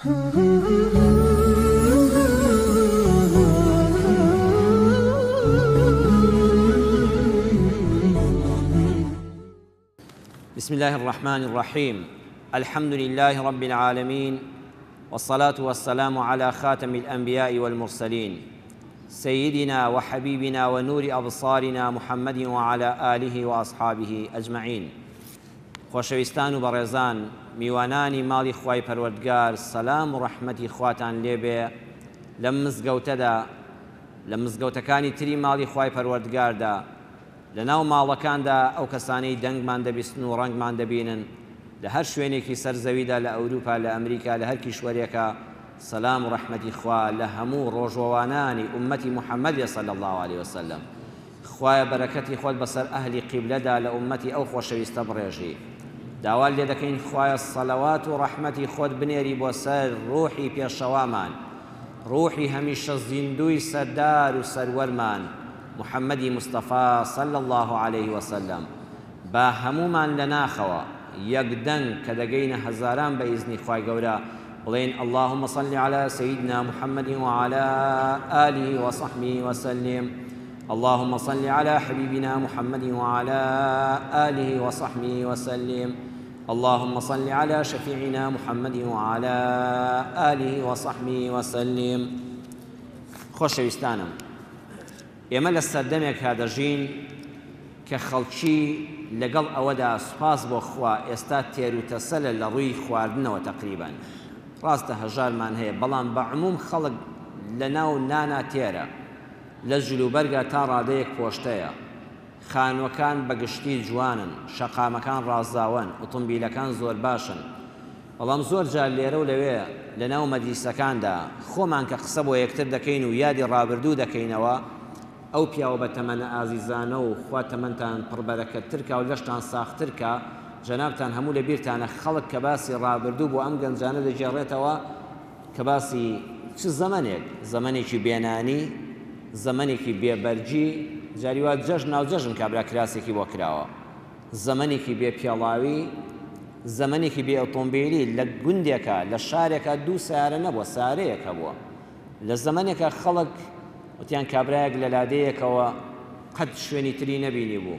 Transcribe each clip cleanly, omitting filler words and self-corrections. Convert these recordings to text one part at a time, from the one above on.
بسم الله الرحمن الرحيم الحمد لله رب العالمين والصلاة والسلام على خاتم الأنبياء والمرسلين سيدنا وحبيبنا ونور أبصارنا محمد وعلى آله وأصحابه أجمعين خۆشەویستان و بەڕێزان میوانانی ماڵی خوای پەروەردگار سەلام و ڕەحمەتی خواتان لێبێ لەم مزگەوتەدا لە مزگەوتەکانی تری ماڵی خوای پەروەردگاردا لەناو ماڵەکاندا ئەو کەسانەی دەنگمان دەبیستن و ڕەنگمان دەبینن لە هەر شوێنێکی سەر زەویدا لە ئەوروپا لە ئەمریکا لە هەر کیشوەرێکا سەلام و ڕەحمەتی خوا لە هەموو ڕۆژوەوانانی ئوممەتی محمد بێ صلی اللە علیە وسلم خوایە بەرەکەتی خۆت بەسەر ئەهلی قیبلەدا لە ئوممەتی ئەو خۆشەویستە بڕێژی داوات لێ دەکەین خوایە سەلەوات و ڕەحمەتی خۆت بنێری بۆ سەر ڕوحی پێشەوامان ڕوحی هەمیشە زیندووی سەردار و سەروەرمان محمدی مستەفا صلی اللە علیه وسلم با هەموومان لە ناخەوە یەک دەنگ کە دەگەینە هەزاران بە ئیزنی خوای گەورە بڵێین اللهم صل علی سیدنا محمد وعلی آله وصحبه وسلم اللهم صل علی حبیبنا محمد وعلی آله وصحبه وسلم اللهم صل علی شفیعنا محمد وعلی آله وصحبه وسلم خۆشەویستانم ئێمە لە سەردەمێکا دەژین کە خەڵکی لەگەڵ ئەوەدا سوپاس بۆ خوا ئێستا تێروتەسەلە لە ڕووی خواردنەوە تەقریبەن ڕاستە هەژارمان هەیە بەڵام بە عموم خەڵک لەناو نانا تێرە لە جلوبەرگا تا ڕادەیەک پۆشتەیە خانوەکان بە گشتی جوانن شەقامەکان ڕازاوەن ئوتومبیلەکان زۆرباشن بەڵام زۆر جار لێرە و لەوێ لە ناو مەجلیسەکاندا خۆمان کە قسە بۆ یەکتر دەکەین و یادی ڕابردوو دەکەینەوە، ئەو پیاوە بە تەمەنە ئازیزانە و خوا تەمەنتان پڕ بەرەکەتتر کا و لەشتان ساختر کا، جەنابتان هەموو لە بیرتانە خەڵک کە باسی ڕابردوو بۆ ئەم گەنجانە دەگێڕێتەوە کە باسی چ زەمەنێک، زەمەنێکی بێ نانی، زەمەنێکی بێ بەرگی، جاری وا جەژن ناو جەژن کابرا کراسێکی بۆ کراوە. زەمەنێکی بێ پێڵاوی، زەمەنێکی بێ ئۆتۆمبیلی، لە گوندێکا، لە شارێکا دوو سەیارە نەبووە، سەیارەیەک هەبووە. لە زەمەنێکا خەڵک وتیان کابرایەک لە لادێیەکەوە قەت شوێنی تری نەبینیبوو،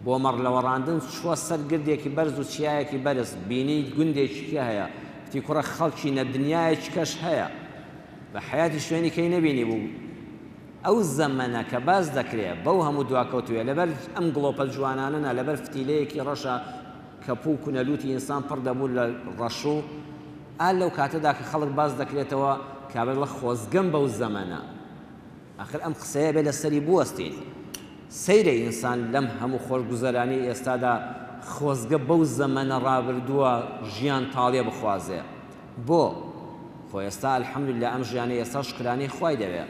بۆ مەڕ لەوەڕاندن چووە سەر گردێکی بەرز و چیایەکی بەرز، بینی گوندێکی کە هەیە، وتی کوڕە خەڵکینە دنیایەکی کەش هەیە. بە حەیاتی شوێنی کەی نەبینیبوو. ئەو زەمەنە کە باس دەکرێ بەو هەموو دواکەوتوویە لەبەر ئەم گڵۆپە جوانانە نا لەبەر فتیلەیەکی ڕەشە کە پوو کونە لووتی ئینسان پڕ دەبوو لە ڕەشوو ئا لەو کاتەدا کە خەڵک باس دەکرێتەوە کابرا دەڵێ خۆزگەم بەو زەمەنە ئاخر ئەم قسەیە بێ لەسەری بوەستین سەیرە ئینسان لەم هەموو خۆشگوزەرانی ئێستادا خۆزگە بەو زەمەنە ڕابردووە ژیان تاڵێ بخوازێ بۆ؟ خۆ ئێستا الحمدللە ئەم ژیانەی ئێستا شوکرانەی خوای دەوێ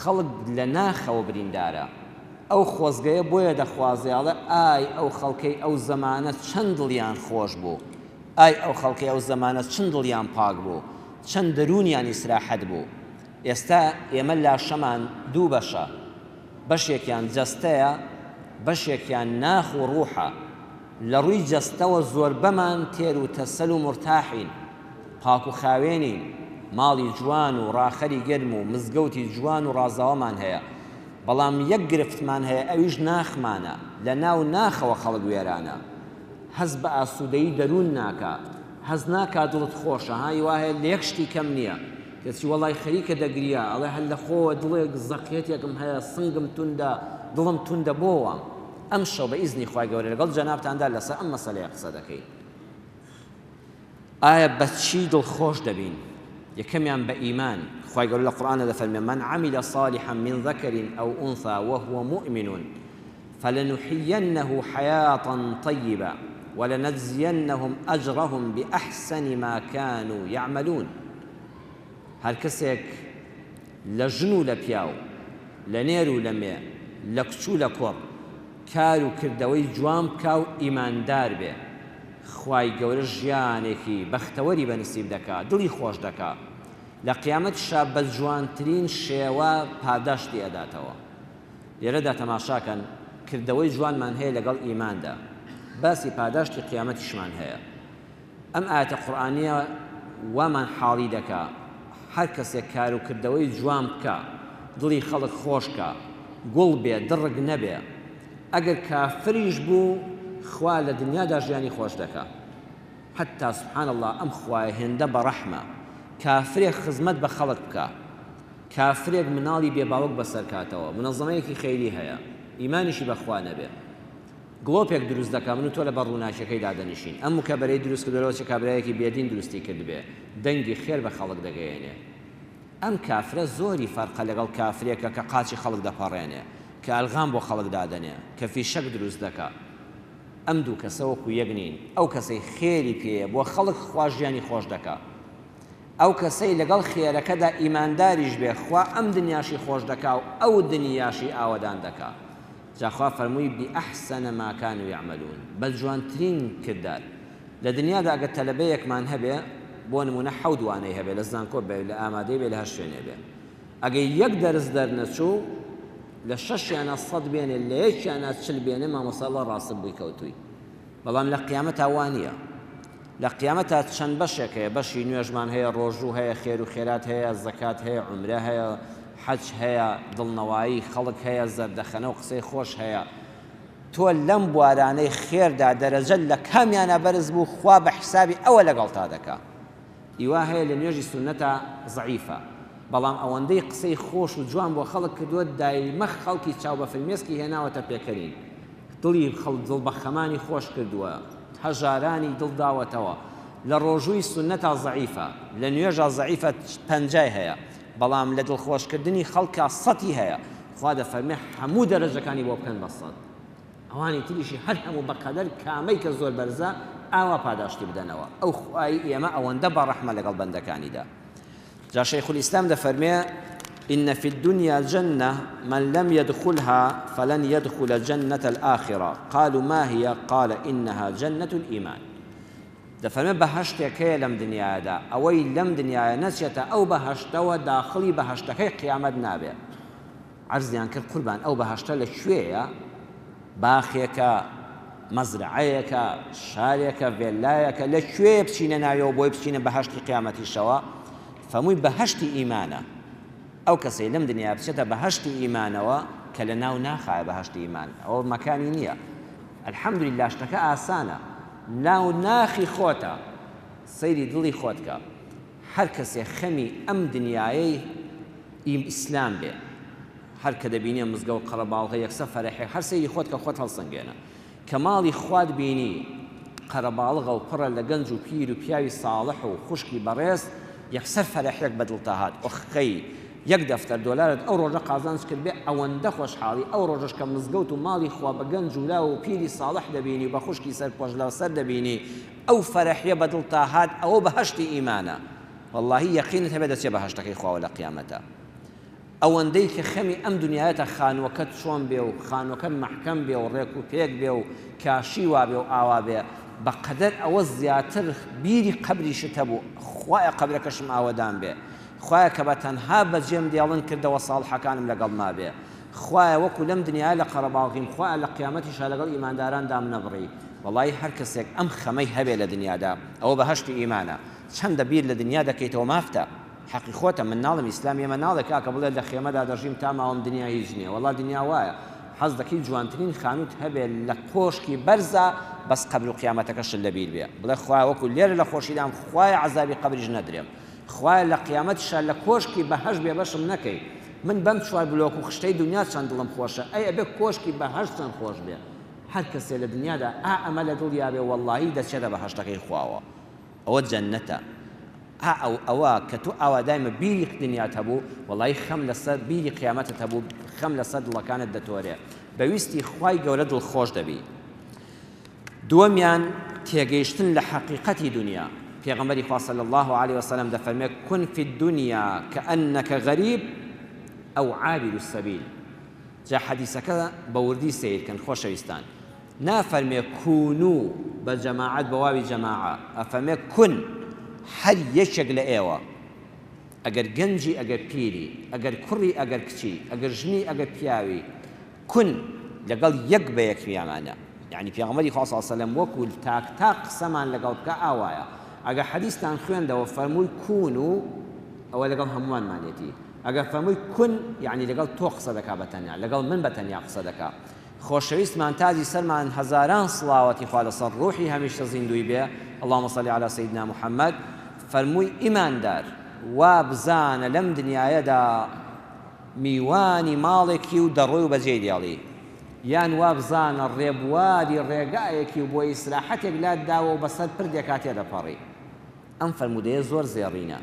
خەڵک لە ناخەوە بریندارە ئەو خۆزگەیە بۆیە دەخوازێ ئەڵێ ئای ئەو خەڵکەی ئەو زەمانە چەند دڵیان خۆش بوو ئای ئەو خەڵکەی ئەو زەمانە چەند دڵیان پاک بوو چەند دەروونیان ئیسراحەت بوو ئێستا ئێمە لاشەمان دوو بەشە بەشێکیان جەستەیە بەشێکیان ناخ و ڕوحە لە ڕووی جەستەوە زۆربەمان تێر و تەسەل و مورتاحین، پاک و خاوێنین، ماڵی جوان و ڕاخەری گەرم و مزگەوتی جوان و ڕازاوەمان هەیە، بەڵام یەک گرفتمان هەیە ئەویش ناخمانە، لە ناو ناخەوە خەڵک وێرانە، هەست بە ئاسوودەیی دەروون ناکا، هەست ناکا دڵت خۆشە ها ی وا هەیە لە یەک شتی کەم نییە، کەچی وەڵای خەریکە دەگریا، ئەڵێ هەر لە خۆوە دڵێک زەقیەتێکم هەیە، سنگم توندە، دڵم توندە بۆ وام؟ ئەمشەو بە ئیزنی خوای گەورە لەگەڵ جەنابتاندا لەسەر ئەم مەسەلەیە قسە دەکەین. ئایا بە چی دڵخۆش دەبین؟ یەکەمیان بە ئیمان، خوای گەورە لە قورئاندا دەفەرمێ من عمل صالحا من ذکر او انثى وهو مؤمن فلنحینه حیاة طیبە ولنجزینهم اجرهم باحسن ما كانوا یعملون. هەر کەسێک لە ژن و لە پیاو، لە نێر و لە مێ، لە کچ و لە کوڕ، کار و کردەوەی جوان بکا و ئیماندار بێ، خوای گەورە ژیانێکی بەختەوەری بە نسیب دەکا، دڵی خۆش دەکا، لە قیامەتیشا بە جوانترین شێوە پاداشتی ئەداتەوە. لێرەدا تەماشاکەن کردەوەی جوانمان هەیە لەگەڵ ئیماندا، باسی پاداشتی قیامەتیشمان هەیە. ئەم ئایەتە قورئانییە وامان حاڵی دەکا هەر کەسێک کار و کردەوەی جوان بکا، دڵی خەڵک خۆش کا، گوڵ بێ دڕک نەبێ، ئەگەر کافریش بوو خوا لە دنیادا ژیانی خۆش دەکا. حەتتا سبحان اللە ئەم خوایە هێندە بەڕەحمە کافرێک خزمەت بە خەڵک بکا، کافرێک مناڵی بێ باوک بەسەر کاتەوە، مونەزەمەیەکی خەیری هەیە، ئیمانیشی بە خوا نەبێ، گڵۆپێک دروست دەکا من و تۆ لەبەر ڕووناکیەکەی دادەنیشین، ئەم مکەبەرەی دروست کردوە لەوەچێ کابرایەکی بێدین دروستی کردبێ، دەنگی خێر بە خەڵک دەگەیەنێ. ئەم کافرە زۆری فەرقە لەگەڵ کافرێکە کە قاچی خەڵک دەپەڕێنێ، کە ئەلغام بۆ خەڵک دادەنێ، کە فیشەک دروست دەکا. ئەم دوو کەسە وەکو یەک نین، ئەو کەسەی خێری پێیە بۆ خەڵک خوا ژیانی خۆش دەکا. ئەو کەسەی لەگەڵ خێرەکەدا ئیمانداریش بێ خوا ئەم دنیاشی خۆش دەکا و ئەو دنیاشی ئاوەدان دەکا. جا خوا فەرمووی بأحسن ما كانوا يعملون بە جوانترین کردار. لە دنیادا ئەگەر تەلەبەیەکمان هەبێ بۆ نموونە حەوت وانەی هەبێ لە زانکۆ بێ لە ئامادەی بێ لە هەر شوێنێ بێ ئەگەر یەک دەرس دەرنەچوو لە شەشیانا سەد بێنێ لە یەکیانا چل بێنێ مامۆستا ئەڵێ ڕاستت بووی کەوتووی. بەڵام لە قیامەتا وا نییە. لە قیامەتا چەند بەشێک هەیە، بەشی نوێژمان هەیە، ڕۆژوو هەیە، خێر و خێرات هەیە، زەکات هەیە، عومرە هەیە، حەج هەیە، دڵنەوایی خەڵک هەیە، زەردەخەنە و قسەی خۆش هەیە. تۆ لەم بوارانەی خێردا دەرەجەت لە کامیانا بەرز بوو خوا بە حیسابی ئەوە لەگەڵتا دەکا. ئی وا هەیە لە نوێژی سوننەتا زەعیفە، بەڵام ئەوەندەی قسەی خۆش و جوان بۆ خەڵک کردووە دایمە خەڵکی چاو بە فرمێسکی هێناوەتە پێکەنین. دڵی خەڵک دڵ بە خەمانی خۆش کردووە، هەژارانی دڵ داوەتەوە، لە ڕۆژووی سوننەتا زەعیفە، لە نوێژا زەعیفە پەنجای هەیە، بەڵام لە دڵخۆشکردنی خەڵکا سەتی هەیە، خوا دەفەرمێ هەموو دەرەجەکانی بۆ بکەن بە سەد، ئەوانی تریشی هەر هەموو بە قەدەر کامەی کە زۆر بەرزە ئاوا پاداشتی بدەنەوە، ئەو خوای ئێمە ئەوەندە بەڕەحمە لەگەڵ بەندەکانیدا. جا شەیخ الاسلام دەفەرمێ، ان فی الدنیا جنە من لم یدخلها فلن یدخل جنە الآخرە، قالوا ما هی؟ قال انها جنە الایمان. دەفەرمێ بەهەشتێک هەیە لەم دنیایەدا ئەوەی لەم دنیایە نەچێتە ئەو بەهەشتەوە داخڵی بەهەشتەکەی قیامەت نابێ. عەرزیان کرد قوربان ئەو بەهەشتە لە کوێیە؟ باخێکە، مەزرەعەیەکە، شارێکە، ڤێلایەکە، لە کوێیە بچینە ناویەوە بۆی بچینە بەهەشتی قیامەتیشەوە؟ فەرمووی بەهەشتی ئیمانە. ئەو کەسەی لەم دنیا بچێتە بەهەشتی ئیمانەوە کە لە ناو ناخایە بەهەشتی ئیمان، ئەوە مەکانی نییە. الحمدللە شتەکە ئاسانە. ناو ناخی خۆتە، سەیری دڵی خۆت کە. هەر کەسێ خەمی ئەم دنیایەی ئیسلام بێ هەر کە دەبینێ مزگەوت قەرەباڵغە یەکسەر فەرەحێک هەر سەیری خۆت کە خۆت هەڵسەنگێنە کە ماڵی خوات بینی قەرەباڵغە و پڕە لە گەنج و پیر و پیاوی ساڵح و خوشکی بەڕێز یەکسەر فەرەحێک بە دڵتا هات ئۆخەی یەک دەفتەر دۆلارت ئەو ڕۆژە قازانج کردبێ ئەوەندە خۆشحاڵی ئەو ڕۆژەش کە مزگەوت و ماڵی خوا بە گەنج و لاو و پیری ساڵح دەبینی و بە خوشکی سەرپۆش لەسەر دەبینی ئەو فەرەحیە بە دڵتا هات ئەوە بەهەشتی ئیمانە وەڵاهی یەقینت هەبێ دەچیە بەهەشتەکەی خواوە لە قیامەتا ئەوەندەی کە خەمی ئەم دنیایەتە خانوەکەت چۆن بێ و خانوەکەت مەحکەم بێ و ڕێک و پێک بێ و کاشی وابێ و ئاوا بێ بە قەدەر ئەوە زیاتر بیری قەبریشت هەبوو خوایە قەبرەکەشم ئاوەدان بێ خوایە کە بە تەنها بەجێم دێڵن کردەوە ساڵحەکانم لەگەڵ مابێ خوایە وەکو لەم دنیایە لە قەرەباڵغیم خوایە لە قیامەتیشا لەگەڵ ئیمانداران دامنەبڕی وەڵایی هەر کەسێک ئەم خەمەی هەبێ لە دنیادا ئەوە بەهەشتی ئیمانە چەندە بیر لە دنیا دەکەیتەوە مافتە حەقی خۆتە من ناڵێم ئیسلام ئێمە ناڵێ کاکە بڵێ لە خێمەدا دەژیم تا ماوم دنیا هیچ نیە وەڵا دنیا وایە حەز دەکەی جوانترین خانوت هەبێ لە کۆشکی بەرزا بەس قەبر و قیامەتەکەشت لەبیر بێ بڵێ خوایە وەکو لێرە لە خۆشیدام خوایە عەزابی قەبریش نەدرێم خوایە لە قیامەتیشا لە کۆشکی بەهەشت بێبەشم نەکەی من بەم چوار بلۆک و خشتەی دنیا چەند دڵم خۆشە ئەی ئەبێ کۆشکی بەهەشت چەند خۆش بێ هەر کەسێ لە دنیادا ئا ئەمە لە دڵیا بێ وەڵڵاهی دەچێتە بەهەشتەکەی خواوە ئەوە جەنەتە ئا ئەو ئەوە کە تۆ ئاوا دایمە بیری دنیات هەبوو وەڵایی خەم لەسەر بیری قیامەتت هەبوو خەم لەسەر دڵەکانت دەتۆرێ بە ویستی خوای گەورە دڵخۆش دەبی دووەمیان تێگەیشتن لە حەقیقەتی دنیا پێغەمبەری خوا صلی الله علیه وسلم دەفەرمێ کن فی الدنیا کأنک غریب او عابر السبیل جا حەدیسەکە بە وردی سەیر کەن خۆشەویستان نافەرمێ کونو بە جەماعەت بە واوی جەماعە ئەفەرمێ کن هەر یەکێک لە ئێوە ئەگەر گەنجی ئەگەر پیری ئەگەر کوڕی ئەگەر کچی ئەگەر ژنی ئەگەر پیاوی کن لەگەڵ یەک بە یەک یامانە یعنی پێغەمبەری خوا صلی اللە علیه و سلم وەکو تاک تاک قسەمان لەگەڵ بکا ئاوایە. ئەگەر حەدیثتان خوێندەوە فەرمووی کوونو، ئەوە لەگەڵ هەمووانمانێتی. ئەگەر فەرمووی کون، یەعنی لەگەڵ تۆ قسە دەکا بە تەنیا، لەگەڵ من بە تەنیا قسە دەکا. خۆشەویستمان تاجی سەرمان هەزاران سڵاوەتی خوا لەسەر ڕوحی هەمیشە زیندووی بێ، اللهم صل علی سیدنا محمد، فەرمووی ئیماندار وا بزانە لەم دنیایەدا میوانی ماڵێکی و دەڕۆی و بەجێی دێڵی، یان وا بزانە ڕێبواری ڕێگایەکی و بۆ ئیسراحەتێک لات داوە و بەسەر پردێکا تێدەپەڕی. ئەم فەرموودەیە زۆر زێڕینە.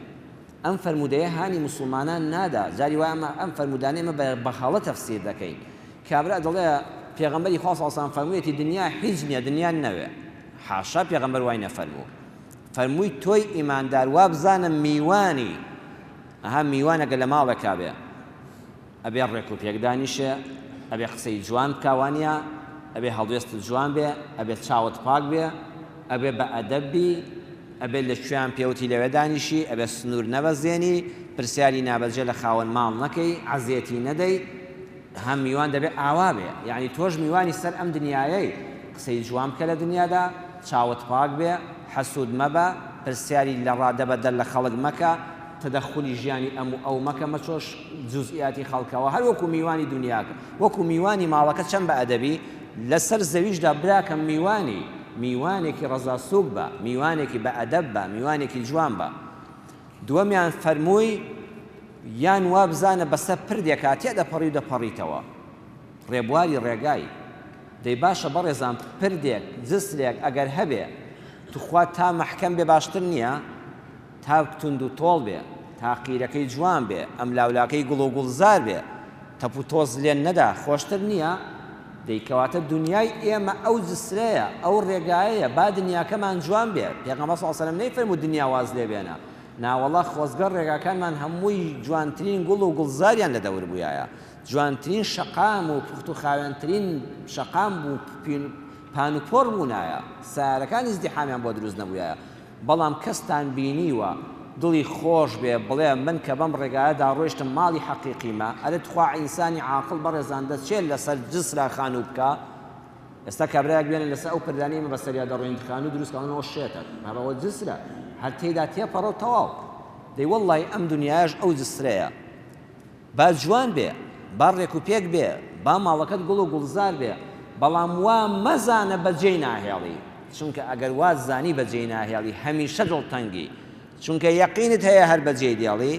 ئەم فەرموودەیە هانی موسڵمانان نادا، جاری وایە ئەمە ئەم فەرموودانەی ئێمە بە هەڵە تەفسیر دەکەین. کابرا دەڵێ پێغەمبەری خوا صلی اللە علیە وسلم فەرموویەتی دنیا هیچ نییە، دنیا نەوێ. حاشا پێغەمبەر وای نەفەرموو. فەرمووی تۆی ئیماندار وابزانە میوانی، ئەها میوان ئەگەر لە ماڵێکا بێ ئەبێ ڕێک و پێک دانیشێ، ئەبێ قسەی جوان بکا وانیە؟ ئەبێ هەڵوێستت جوان بێ، ئەبێ چاوت پاک بێ، ئەبێ بە ئەدەب بی، ئەبێ لە کوێیان پێوتی لەوێ دانیشی، ئەبێ سنوور نەبەزێنی، پرسیاری نابەجێ لە خاوەن ماڵ نەکەی، عەزێتی نەدەی، ها میوان دەبێ ئاوا بێ، یەعنی تۆش میوانی سەر ئەم دنیایەی، قسەی جوان بکە لە دنیادا، چاوت پاک بێ، حەسوود مەبە، پرسیاری لە ڕادەبەدەر لە خەڵک مەکە، تەدەخولی ژیانی ئەم و ئەو مەکە، مەچۆ جوزئیاتی خەڵکەوە، هەر وەکو میوانی دونیاکە، وەکو میوانی ماڵەکە چەند بە ئەدەبی، لەسەر زەویشدا براکەم میوانی، میوانێکی ڕەزا سووک بە، میوانێکی بە ئەدەب بە، میوانێکی جوان بە. دووەمیان فەرمووی، یان وابزانە بەسەر پردێکا تێدەپەڕی و دەپەڕیتەوە. ڕێبواری ڕێگای. دەی باشە بەڕێزان پردێک، جسرێک ئەگەر هەبێ، توخوا تا مەحکەم بێ باشتر نییە؟ تا توند و تۆڵ بێ، تا قیرەکەی جوان بێ، ئەملاولاکەی گوڵ و گوڵزار بێ، تەپ و تۆز لێ نەدا، خۆشتر نییە؟ دەی کەواتە دونیای ئێمە ئەو جسرەیە، ئەو ڕێگایەیە، با دنیاکەمان جوان بێ، پێغەمبەر صلی اللە علیە وسلم نەیفەرموو دنیا واز لێ بێنە، ناوەڵا خۆزگە ڕێگاکانمان هەمووی جوانترین گوڵ و گوڵزاریان لە دەور بوویایە، جوانترین شەقام و پوخت و خاوێنترین شەقام و پان و پۆڕ بوونایە، سەیارەکان ئیزدیحامیان بۆ دروست نەبوویایە، بەڵام کەستان بینیوە دڵی خۆش بێ بڵێ من کە بەم ڕێگایەدا ڕۆیشتم ماڵی حەقیقیمە، ئەرێ تخوا ئینسانی عاقڵ بەڕێزان دەچێ لەسەر جسرا خانوو بکا؟ ئێستا کابرایەک بێنن لەسەر ئەو پردانەی ئێمە بەسەریا دەڕۆین خانوو دروست کە ئەڵێن ئەوە شێتە، بابە ئەوە جسرە هەر تێیدا تێپەڕە و تەواو. دەی وەڵڵاهی ئەم دونیایەش ئەو جسرەیە. با جوان بێ، با ڕێک و پێک بێ، با ماڵەکەت گوڵ و گوڵزار بێ، بەڵام وا مەزانە بەجێی ناهێڵی، چونکە ئەگەر وات زانی بەجێی ناهێڵی هەمیشە دڵتەنگی، چونکە یەقینت هەیە هەر بەجێی دێڵی،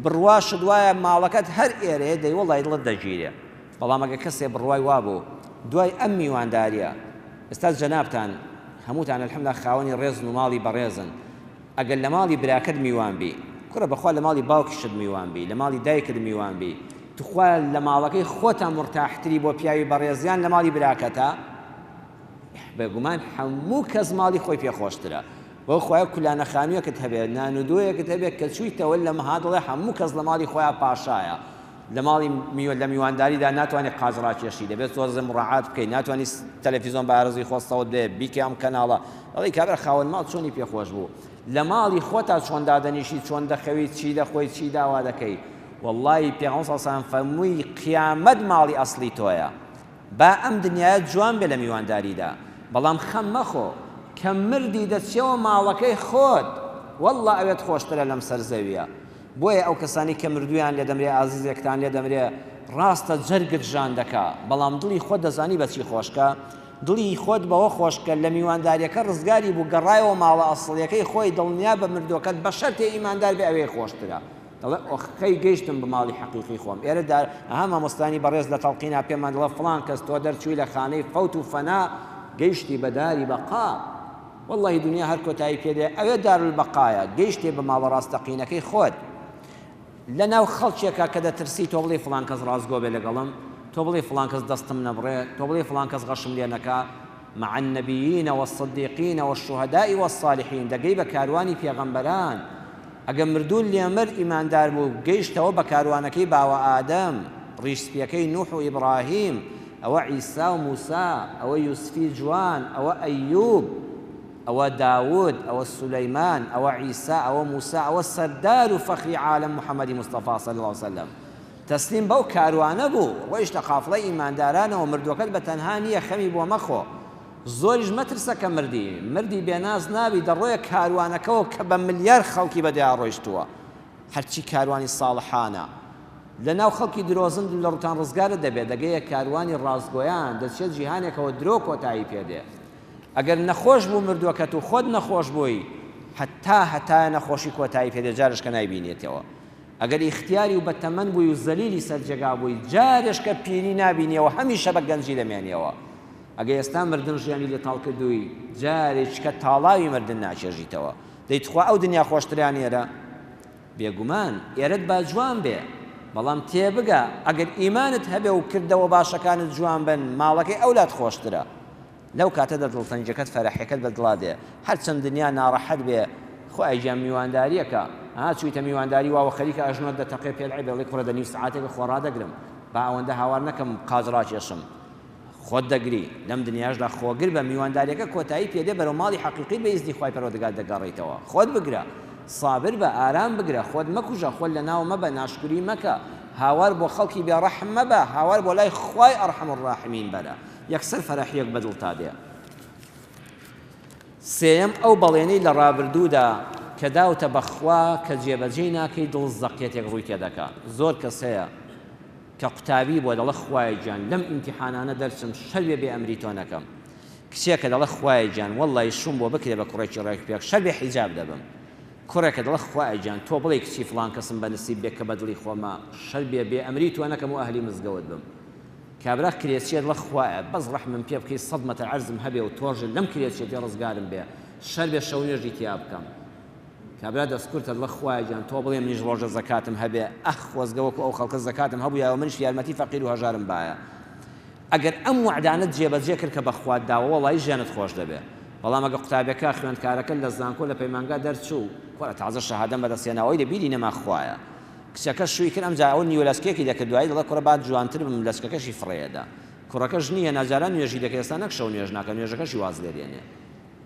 بڕواشت وایە ماڵەکەت هەر ئێرەیە دەی وەڵڵاهی دڵت دەگیرێ. بەڵام ئەگەر کەسێ بڕوای وابوو دوای ئەم میوانداریە، ئێستا جەنابتان هەمووتان الحمدللە خاوەنی ڕێزن و ماڵی بەڕێزن، ئەگەر لە ماڵی براکەت میوان بی، کوڕە بەخوا لە ماڵی باوکیشت میوان بی، لە ماڵی دایکت میوان بی، توخوا لە ماڵەکەی خۆتا مورتاحتری بۆ پیاوی بەڕێز یان لە ماڵی براکەتا؟ بێگومان هەموو کەس ماڵی خۆی پێ خۆشترە. بەو خوایە کولانە خانوویەکت هەبێ، نان و دۆیەکت هەبێ کە چوویتەوە لە مەها دەڵێ هەموو کەس لە ماڵی خۆیا پاشایە. لە ماڵی میوە لە میوانداریدا ناتوانی قاچ ڕاکێشی دەبێت تۆزێ مڕاعات بکەی ناتوانی تەلەفیزۆن بە ئارەزووی خۆت سەوت بێ بیکەی ئەم کەناڵە دەڵێی کابرا خاوەن ماڵ چۆنی پێ خۆش بوو لە ماڵی خۆتا چۆن دادەنیشی چۆن دەخەوی چی دەخۆی چی داوا دەکەی وەڵڵاهی پێغەمبەر صلی اللە علیه و سلم فەرمووی قیامەت ماڵی ئەسڵی تۆیە با ئەم دنیایە جوان بێ لە میوانداریدا بەڵام خەم مەخۆ کە مردی دەچیەوە ماڵەکەی خۆت واللە ئەوێت خۆشترە لەم سەر زەویە بۆیە ئەو کەسانەی کە مردوویان لێ دەمرێ ئازیزێکتان لێ دەمرێ ڕاستە جەرگت ژان دەکا بەڵام دڵی خۆت دەزانی بەچی خۆشکە دڵی خۆت بەوە خۆشکە لە میوانداریەکە ڕزگاری بوو گەڕایەوە ماڵە ئەسڵیەکەی خۆی دڵنیا بە مردوەکەت بە شەرتێ ئیماندار بێ ئەوێ خۆشترە دەڵێ ئۆخەی گەیشتم بە ماڵی حەقیقی خۆم ئێرە دار ئەها مامۆستانی بەڕێز لە تەڵقینا پێمان دەڵێ فڵان کەس تۆ دەرچووی لە خانەی فەوت و فەنا گەیشتی بە داری بەقا وەڵڵاهی دونیا هەر کۆتایی پێ دێ ئەوێ دارولبەقایە گەیشتێ بە ماڵە ڕاستەقینەکەی خۆت لە ناو خەڵکێکا کە دەترسی تۆ بڵێی فڵان کەس ڕاستگۆ بێ لەگەڵم تۆ بڵێی فڵان کەس دەستم نەبڕێ تۆ بڵێی فڵان کەس غەشم لێ نەکا مع النبیین والصدیقین والشهداء والصالحین دەگەی بە کاروانی پێغەمبەران ئەگە مردوو لێ مرد ئیماندار بوو گەیشتەوە بە کاروانەکەی باوە ئادەم ڕیش سپیەکەی نوح و ئیبڕاهیم ئەوە عیسا و موسا، ئەوە یوسفی جوان، ئەوە ئەیوب، ئەوە داود، ئەوە سولەیمان، ئەوە عیسا، ئەوە موسا، ئەوە سەردار و فەخری عالەم محمدی مستەفا صلی اللە علیە وسلم. تەسلیم بەو کاروانە بوو، ڕۆیشتە قافڵەی ئیماندارانەوە، مردووەکەت بە تەنها نییە خەمی بۆ مەخۆ. زۆریش مەترسە کە مردی، مردی بێناز نابی، دەڕۆیە کاروانەکەوە کە بە ملیار خەڵکی بەدیا ڕۆیشتووە. هەرچی کاروانی ساڵحانە. لە ناو خەڵکی درۆزن لە ڕوتان ڕزگارت دەبێ، دەگەیە کاروانی ڕاستگۆیان، دەچیە جیهانێکەوە درۆ کۆتایی پێ دێ. ئەگەر نەخۆش بوو مردووەکەت و خۆت نەخۆش بووی، هەتا هەتایە نەخۆشی کۆتایی پێ دێ جارێشکە نایبینێتەوە. ئەگەر ئیختیاری و بەتەمەن بووی و زەلیلی سەر جێگا بووی، جارێشکە پیری نابینیەوە هەمیشە بە گەنجی دەمێنیەوە. ئەگەر ئێستا مردن ژیانی لێ تاڵ کردووی، جارێکیکە تاڵاوی مردن ناچێژیتەوە. دەی تخوا ئەو دنیا خۆشترە یان ئێرە؟ بێگومان ئێرەت با جوان بێ، بەڵام تێبگە ئەگەر ئیمانت هەبێ و کردەوە باشەکانت جوان بن، ماڵەکەی ئەولات خۆشترە. لەو کاتەدا دڵتەنگیەکەت فەرەحیەکەت بە دڵا دێ. هەرچەند دنیا ناڕەحەت بێ، خوایە گیان میوانداریەکە، ها چوویتە میوانداری واوە خەریکە ئەژنۆت دەتەقێ پێت عەیبە دەڵێی کوڕە دە نیو سەعاتێکە خۆ ڕادەگرم، با ئەوەندە هاوار نەکەم قاچ ڕاکێشم. خۆت دەگری، لەم دنیاشدا خۆگر بە، میوانداریەکە کۆتایی پێ دێ بەرەو ماڵی حەقیقیت بە ئیزنی خوای پەروەردگار دەگەڕێیتەوە، خۆت بگرە، سابر بە، ئارام بگرە، خۆت مەکوژە، خۆت لەناو مەبە، ناشکوری مەکە، هاوار بۆ خەڵکی بێ ڕەحم مەبە، هاوار بۆ لای خوای ارحم الراحمین بەرە، یەکسەر فەرەحیەک بە دڵتا دێ. سێیەم، ئەو بەڵێنەی لە ڕابردوودا کە داوتە بە خوا کە جێبەجێی ناکەی دڵ زەقیەتێک ڕووی تێدەکا، زۆر کەس هەیە کە قوتابی بووە دەڵێ خوایە گیان لەم ئیمتیحانانە دەرچم شەر بێ بێ ئەمری تۆ نەکەم کچێکە دەڵێ خوایە گیان وەڵڵای شوم بۆ بکرێ بە کوڕێکی ڕێک پێک شەر بێ حیجاب دەبم کوڕێکە دەڵێ خوایە گیان تۆ بڵێی کچی فڵان کەسم بە نسیب بێ کە بە دڵی خۆمە شەر بێ بێ ئەمری تۆ نەکەم و ئەهلی مزگەوت بم کابرا کرێچیە دڵە خوایە بەس ڕەحمم پێ بکەی سەد مەتر عەرزم هەبێ و تۆژ لەم کرێچیەتی ڕزگارم بێ شەر بێ شەو نوێژی تیا بکەم کابرا دەست کورتە دڵە خوایە گیان تۆ بڵێ منیش ڕۆژە زەکاتم هەبێ ئەخ خۆزگە وەکو ئەو خەڵکە زەکاتم هەبوویایە و منیش یارمەتی فەقیر و هەژارم بایە ئەگەر ئەم وەعدانەت جێبەجێ کرد کە بەخوات داوە وەڵایی ژیانت خۆش دەبێ بەڵام ئەگە قوتابیەکە خوێندکارەکە لە زانکۆ لە پەیمانگا دەرچوو کوڕە تازە شەهادەم بەدەست هێناوە ئەوی لە بیری نەما خوایە کچەکە شووی کرد ئەمجا ئەو نیوە لەچکێکی دەکرد دوایی دەڵێ کوڕە با جوانتر بم لەچکەکەشی فڕێدا کوڕەکە ژنی هێنا جاران نوێژی دەکرد ئێستا نەک شەو نوێژ ناکا نوێژەکەشی واز لێ دێنێ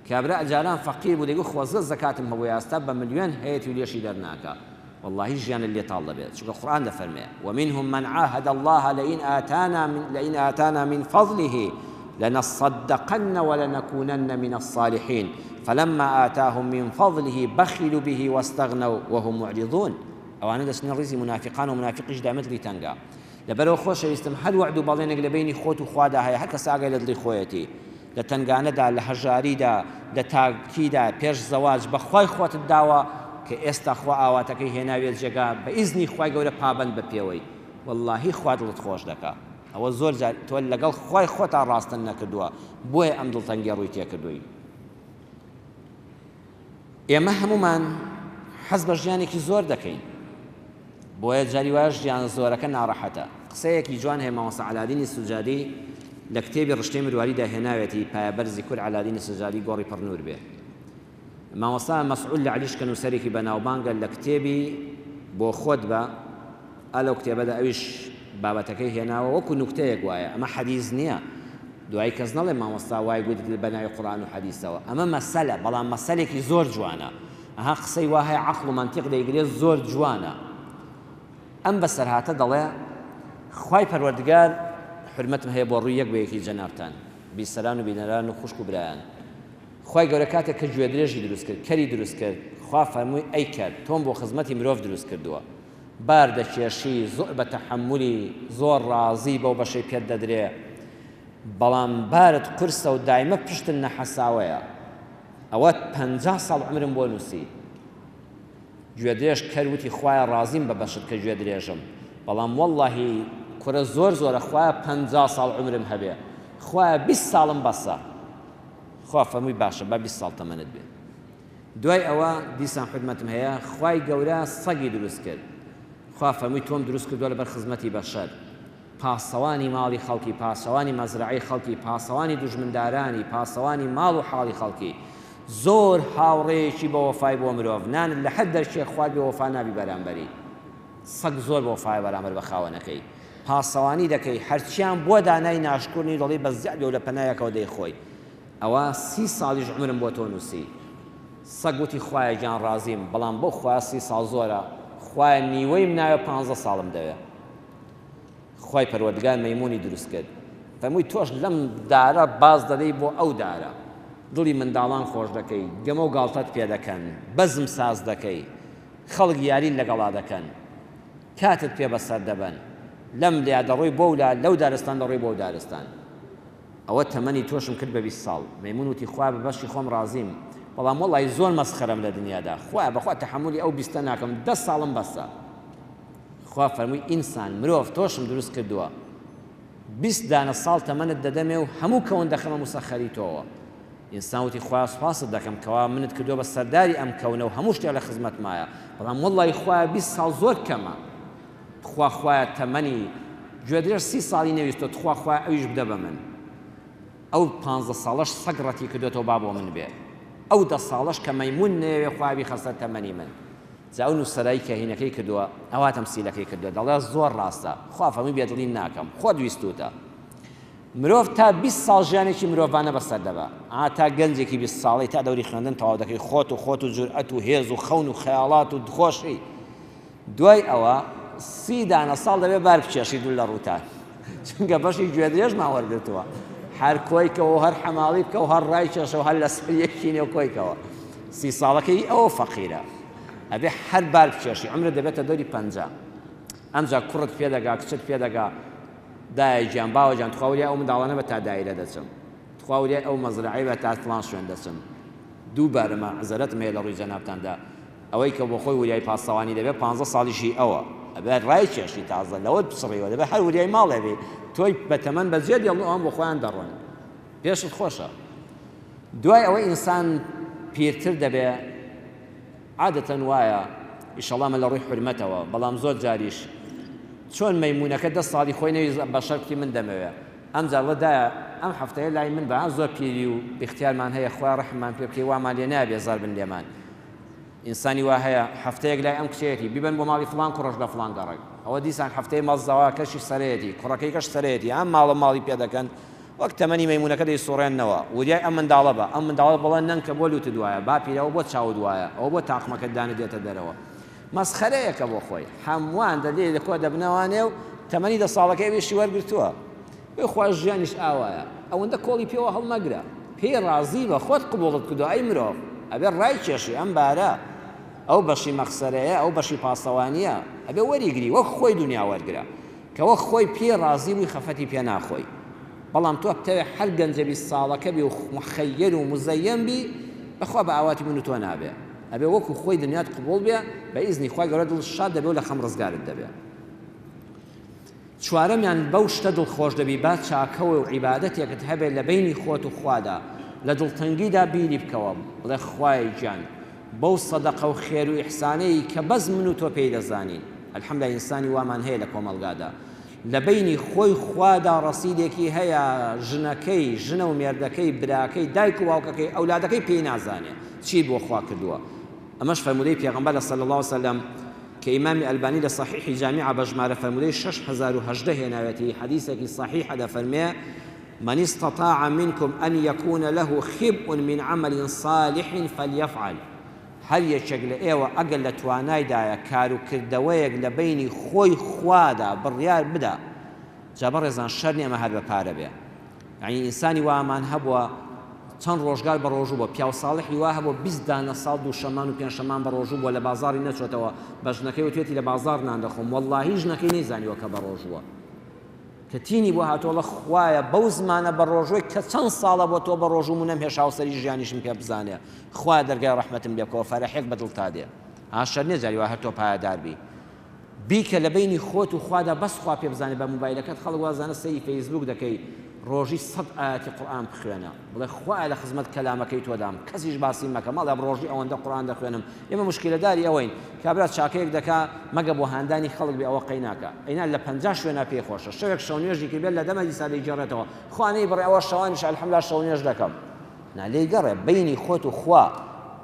کابرا ئەجاران فەقیر بوو دەیگوت خۆزگە زەکاتم هەبووایە ئێستا بە ملیۆن هەیەتی و لێشی دەرناکا وەڵاهی ژیانت لێ تاڵ دەبێت چونکە قورئان دەفەرمێ ومنهم من عاهد الله لئن آتانا من لئن آتانا من فضله لنصدقن ولنكونن من الصالحين فلما آتاهم من فضله بخلوا به واستغنوا وهم معرضون ئەوانە دەچنە ڕیزی منافقان و منافقیش دایمە دڵی تەنگە لەبەرەوە خۆشەویستم هەر وەعد و بەڵێنێک لە بەینی خۆت و خوادا هەیە هەر کەس ئاگای لە دڵی خۆیەتی لە تەنگانەدا، لە هەژاریدا، لە تاکیدا، پێش زەواج بە خوای خۆتت داوە کە ئێستا خوا ئاواتەکەی هێناویە جێگا بە ئیزنی خوای گەورە پابەند بە پێوەی وەڵاهی خوا دڵت خۆش دەکا ئەوە زۆر جار تۆ لەگەڵ خوای خۆتا ڕاستت نەکردووە بۆیە ئەم دڵتەنگیە ڕووی تێکردووی. ئێمە هەموومان حەز بە ژیانێکی زۆر دەکەین بۆیە جاری وایە ژیانە زۆرەکە ناڕەحەتە. قسەیەکی جوان هەیە مامۆستا عەلادینی سوجادی لە کتێبی ڕشتەی مرواریدا هێناوێتی پایەبەرزی کورد عەلادینی سوجادی گۆڕی پڕ نوور بێ. مامۆستا مەسعود لەعلیش کە نووسەرێکی بەناوبانگە لە کتێبی بۆ خۆت بە ئا لەو کتێبەدا ئەویش بابەتەکەی هێناوە وەکو نوکتەیەک وایە ئەمە حەدیس نییە دوایی کەس نەڵێ مامۆستا وای گوت بە ناوی قورئان و حەدیسەوە ئەمە مەسەلە بەڵام مەسەلێکی زۆر جوانە ئەها قسەی وا هەیە عەقڵ و مەنتیق دەیگرێت زۆر جوانە ئەم بەسەرهاتە دەڵێ خوای پەروەردگار حورمەتم هەیە بۆ ڕووی یەک بە یەکی جەنابتان بیسەران و بینەران و خوشک و برایان خوای گەورە کاتێک کە گوێدرێژی دروست کرد کەری دروست کرد خوا فەرمووی ئەی کەر تۆم بۆ خزمەتی مرۆڤ دروست کردووە بار دەکێشی زۆر بە تەحەمولی زۆر ڕازی بەو بەشەی پێت دەدرێ بەڵام بارت قورسە و دایمە پشتت نەحەساوەیە ئەوە 50 ساڵ عومرم بۆ نووسی گوێدرێژ کەر وتی خوایە ڕازیم بە بەشت کە گوێدرێژم بەڵام وەڵڵاهی کورە زۆر زۆرە خوایە 50 ساڵ عومرم هەبێ خوایە 20 ساڵم بەسە خوا فەرمووی باشە با 20 ساڵ تەمەنت بێ دوای ئەوە دیسان حورمەتم هەیە خوای گەورە سەگی دروست کرد خوا فەرمووی تۆم دروست کردووە لەبەر خزمەتی بەشەر پاسەوانی ماڵی خەڵکی پاسەوانی مەزرەعەی خەڵکی پاسەوانی دوژمندارانی پاسەوانی ماڵ و حاڵی خەڵکی زۆر هاوڕێیەکی بە وەفای بۆ مرۆڤ نانت لە هەر دەرکێک خوارد بێ وەفا نابی بەرامبەری سەگ زۆر بە وەفایە بەرامبەر بە خاوەنەکەی پاسەوانی دەکەی هەرچیان بۆ دانای ناشکور نی دەڵێی بەس زیاد بێ و لە پەنایەکەوە دەیخۆی ئەوە سی ساڵیش عومرم بۆ تۆ نووسی. سەگ وتی خوایە گیان ڕازیم، بەڵام بەو خوایە سی ساڵ زۆرە، خوایە نیوەیم ناوێ پانزە ساڵم دەوێ. خوای پەروەردگار مەیموونی دروست کرد. فەرمووی تۆش لەم دارە باز دەدەی بۆ ئەو دارە، دڵی منداڵان خۆش دەکەی، گەمە و گاڵتەت پێ دەکەن، بەزم ساز دەکەی، خەڵک یاریت لەگەڵا دەکەن، کاتت پێ بەسەر دەبەن، لەم لا دەڕۆی بۆو لا، لەو دارستان دەڕۆی بۆو دارستان. ئەوە تەمەنی تۆشم کرد بە 20 ساڵ. مەیموون وتی خوایە بە بەشی خۆم ڕازیم، بەڵام وەڵڵاهی زۆر مەسخەرەم لە دنیادا، خوایە بەخوا تەحەمولی ئەو بیستە ناکەم، دە ساڵم بەسە. خوا فەرمووی ئینسان، مرۆڤ، تۆشم دروست کردووە، 20 دانە ساڵ تەمەنت دەدەمێ و هەموو کەون دەخەمە موسەخەری تۆوە. ئینسان وتی خوایە سوپاست دەکەم کەوا منت کردووە بە سەرداری ئەم کەونە و هەموو شتێک لە خزمەتمایە، بەڵام وەڵڵاهی خوایە 20 ساڵ زۆر کەمە. تخوا خوایە تەمەنی گوێدرێژ 30 ساڵی نەویستوە تخوا خوایە ئەویش بدە بە من. ئەو پانزە ساڵەش سەگ ڕەتی کردۆتەوە با بۆ من بێ. ئەو دە ساڵەش کە مەیموون نەیەوێ خوایە بیخە سەر تەمەنی من. جا ئەو نووسەرای کە هینەکەی کردووە ئەوا تەمسیلەکەی کردووە دەڵێ زۆر ڕاستە خوا فەرمووی بێدڵی ناکەم خۆت ویستووتە. مرۆڤ تا 20 ساڵ ژیانێکی مرۆڤانە بەسەر دەبا. ئا تا گەنجێکی 20 ساڵەی تا دەوری خوێندن تەواو دەکەی خۆت و خۆت و جورئەت و هێز و خەون و خەیاڵات و خۆشی. دوای ئەوە 30 دانە ساڵ دەبێ بار بکێشی دوور لە ڕووتان. چونکە بەشی گوێدرێژمان وەرگرتووە. هەر کۆیکەوە و هەر حەماڵی بکە و هەر ڕای کێشە و هەر لەسەر یەکی نێو کۆیکەوە. 30 ساڵەکەی ئەوە فەقیرە. ئەبێ هەر بار بکێشی عومرت دەبێتە دەوری 50. ئەمجا کوڕت پێ دەگا کچت پێ دەگا دایە گیان باوە گیان تخوا وریای ئەو منداڵانە بە تا دایرە دەچم تخوا وریای ئەو مەزرەعەی بە تا فڵان شوێن دەچم دووبارە مەعزەرەتم هەیە لە ڕووی جەنابتاندا ئەوەی کە بۆ خۆی وریای پاسەوانی دەبێت پانزە ساڵیشی ئەوە ئەبێ ڕای کێشی تازە لەوەت بچڕیوە دەبێت هەر وریای ماڵێ بی تۆی بەتەمەن بەجێ دێڵن و ئەوان بۆ خۆیان دەڕۆن پێشت خۆشە دوای ئەوەی ئینسان پیرتر دەبێ عادەتەن وایە ئیشەڵا من لە ڕووی حورمەتەوە بەڵام زۆر جاریش چۆن مەیمونەکە دە ساڵی خۆی نەویست بەشەر کوتی من دەمەوێ ئەمجار بڵێ دایە ئەم هەفتەیە لای من بە زۆر پیری و ئیختیارمان هەیە خوای ڕەحممان پێ بکەی وامان لێ نایە بێزار بن لێمان ئینسانی وا هەیە هەفتەیەک لای ئەم کچەیەتی بیبەن بۆ ماڵی فڵان کوڕەش لە فڵان گەڕەک ئەوە دیسان هەفتەی ماڵ زاواکەشی سەرەیەتی کوڕەکەی کەش سەرەیەتی ئەم ماڵە ماڵی پێ دەکەن وەک تەمەنی مەیموونەکە دەیسوڕێننەوە، وریای ئەم منداڵە بە، ئەم منداڵە بڵێ نەنکە بۆ لووتت وایە، باپیرە ئەوە بۆ چاوت وایە، ئەوە بۆ تاقمەکەت دانت دێتە دەرەوە. مەسخەرەیەکە بۆ خۆی. هەمووان دە لێی کۆ دەبنەوانێ و تەمەنی دە ساڵەکەی ئەویشی وەرگرتووە. بێ خوا ژیانیش ئاوایە. ئەوەندە کۆڵی پێوە هەڵمەگرە. پێی ڕازی بە، خۆت قبووڵت کردووە ئەی مرۆڤ. ئەبێ ڕایکێشی ئەم بارە. ئەو بەشی مەخسەرەیە، ئەو بەشی پاسەوانییە. ئەبێ وەریگری، وەک خۆی دونیا وەرگرە. کە وەک خۆی پێی ڕازی بووی خەفەتی پێ ناخۆی بەڵام تۆ بتەوێ هەر گەنجە 20 ساڵەکە بی و مخەیەر و مزەیەن بی بەخوا بە ئاواتی من و تۆ نابێ ئەبێ وەکو خۆی دنیات قبوڵ بێ بە ئیزنی خوای گەورە دڵت شاد دەبێ و لە خەم ڕزگارت دەبێ. چوارەمیان بەو شتە دڵخۆش دەبی با چاکەوە و عیبادەتێکت هەبێ لە بەینی خۆت و خوادا لە دڵتەنگیدا بیری بکەوە بڵێ خوایە گیان بەو سەدەقە و خێر و ئیحسانەی کە بەس من و تۆ پێی دەزانین الحمدللە ئینسانی وامان هەیە لە کۆمەڵگادا لە بەینی خۆی خوادا ڕەسیدێکی هەیە ژنەکەی ژنە و مێردەکەی براکەی دایک و باوکەکەی ئەولادەکەی پێی نازانێ چی بۆ خوا کردووە ئەمەش فەرموودەی پێغەمبەرە صلی اللە علیه وسلم کە ئیمامی ئەلبانی لە صحیحی جامیعە بە ژمارە فەرموودەی 6018 هێناوێتی حەدیثێکی صحیحە دەفەرمێ من استطاع منکم ان یکون له خبء من عمل صالح فلیفعل، هەر یەکێک لە ئێوە ئەگەر لە توانایدایە کار و کردەوەیەک لە بەینی خۆی خوادا بڕیار بدا، جا بەڕێزان شەرت نیە ئەمە هەر بە پارە بێ، یەعنی ئینسانی وامان هەبووە چەند ڕۆژگار بە ڕۆژوو بووە، پیاو ساڵحی وا هەبووە 20 دانە ساڵ دووشەممان و پێنجشەممان بە ڕۆژوو بووە لە بازاڕی نەچۆتەوە، بە ژنەکەی وتوێتی لە بازاڕ نان دەخۆم، وەڵڵاهی ژنەکەی نەیزانیوە کە بە ڕۆژووە. کە تینی بۆ هاتووە ئەڵێ خوایە بەو زمانە بە ڕۆژووی کە چەند ساڵە بۆ تۆ بە ڕۆژووم و نەمهێشت هاوسەری ژیانیشم پێ بزانێ خوایە دەرگای ڕەحمەتم لێ بکەوە فەرەحێک بە دڵتا دێ ها شەر نییە جاری وا هەر تۆ پایەدار بی بیکە لە بەینی خۆت و خوادا بەس خوا پێ بزانێ بە موبایلەکەت خەڵک وازانە سەیری فەیسبووک دەکەی ڕۆژی سەد ئایەتی قورئان بخوێنە بڵێ خوایە لە خزمەت کەلامەکەی تۆدام کەسیش باسی مەکە مەڵێ ڕۆژی ئەوەندە قورئان دەخوێنم ئێمە موشکیلەداری ئەوەین کابرا چاکەیەک دەکا مەگە بۆ هاندانی خەڵک بێ ئەوە قەی ناکا ئەینا لە 50 شوێنا پێی خۆشە شەوێک شەو نوێژی کردبێت لە دەمە دیسا دەیگێڕێتەوە خوا نەیبڕێ ئەوە شەوانیش الحمدلله شەو نوێژ دەکەم نا لێی گەڕێ بەینی خۆت و خوا